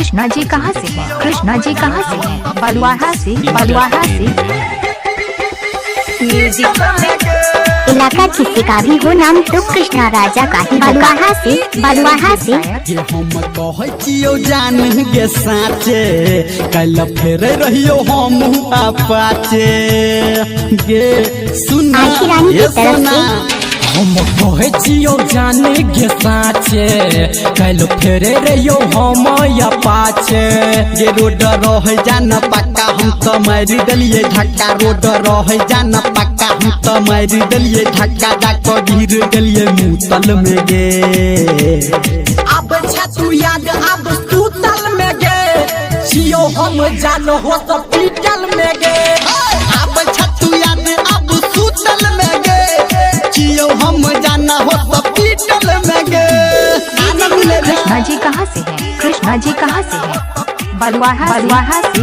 कृष्णा जी कहाँ से हैं? कृष्णा जी कहाँ से हैं? बलुआहा से, बलुआहा से। इलाका किसी का भी हो, नाम तो कृष्णा राजा का ही। बलुआहा से, बलुआहा से। गे हम कहै छियौ जान गे साचे, काल्हि फेरे रहियौ हम अपाचे गे। सुना आंखी रानी की ये तरफ सोना। से। हम कहै छियौ जाने गे साचे, काल्हि फेरे रहियौ हम अपाचे। गे रोड रहै जान पक्का, हम तऽ मारि देलियै धक्का। रोड रहै जान पक्का, हम तऽ मारि देलियै धक्का, जाकऽ गिर गेलियै मुतल में गे। अब छै तू याद अब सुतल में गे, छियौ हम जान हो सब पीटल में गे। आब छतु याद अब सुतल में गे, छियौ हम जाना हो सब पीटल में गे। आनंद ले रे। कृष्णा जी कहाँ से हैं? कृष्णा जी कहाँ से हैं? बलुआहा, बलुआहा से।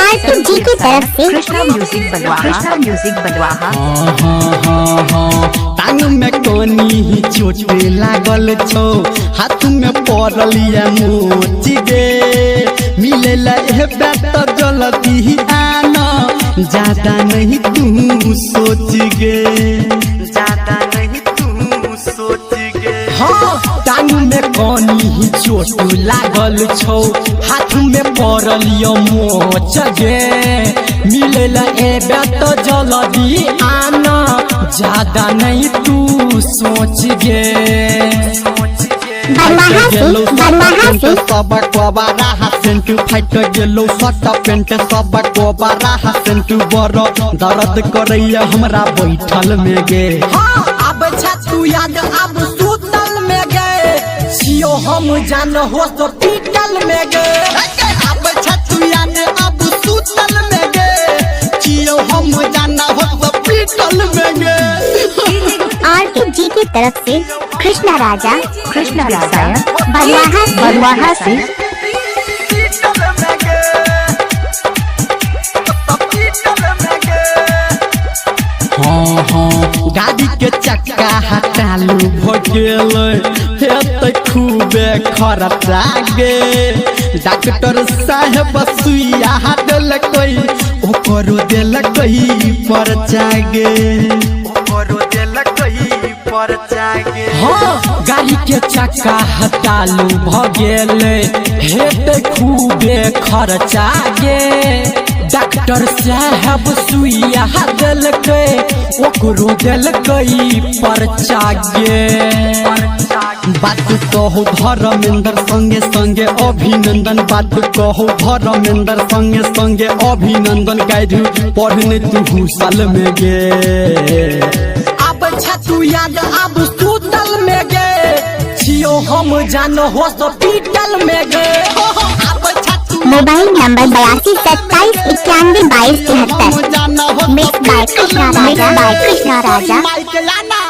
आर टू जी की तरफ से। कृष्णा म्यूजिक बलुआहा, कृष्णा म्यूजिक बलुआहा। हाँ हाँ हाँ हाँ, टांग में कोनी ही चोट लागल छौ, हाथ में पड़ल ये मोच गे। मिले ला हेबे तो जल्दी ही आना, ज्यादा नहीं तू सोच गे, ज्यादा नहीं तू सोच गे। हाँ, टांग में कनी ही चोट लागल छौ, हाथ में पड़ल यो मोच गे। मिलल एबे तो जल्दी आना, ज्यादा नहीं तू सोच गे। बलुआहा से, बलुआहा से। सब कोबारा सेंटू फाइट गेलो, सट पेंट सब कोबारा सेंटू, बड़ दर्द करैया हमरा बैठल में गे। हाँ, अब छै तू याद अब सुतल में गे, छियौ हम जान हो तो पीटल में गे। अब छतु याद अब सुतल में गे, छियौ हम जाना हो तो पीटल में गे। आर टू जी की तरफ से कृष्णा राजा, कृष्णा राजा, बलुआहा से। बलुआहा से। हाँ हाँ, गाड़ी के चक्का हटालू भ गेलै, हेतै खूबे खर्चा गे। डॉक्टर साहेब सुइया देलकै, ओकरो देलकै परचा गे, ओकरो देलकै परचा गे। हाँ, गाड़ी के चक्का हटालू भ गेलै, हेतै खूबे खर्चा गे। डॉक्टर साहब सुइया देलकै, ओकरो देलकै परचा गे। बात कहू धर्मेंद्र संगे संगे अभिनंदन, बात कहू धर्मेंद्र संगे संगे अभिनंदन, गाइड पढ़ने तू हुसल में गे। अब छै तू याद अब सुतल में गे, छियौ हम जान हो तो पीटल में गे। अब छतु मोबाइल नंबर 82 27 91 22 73। हम जाना हो mix by Krishna Raja, by Krishna Raja. Mic लाना।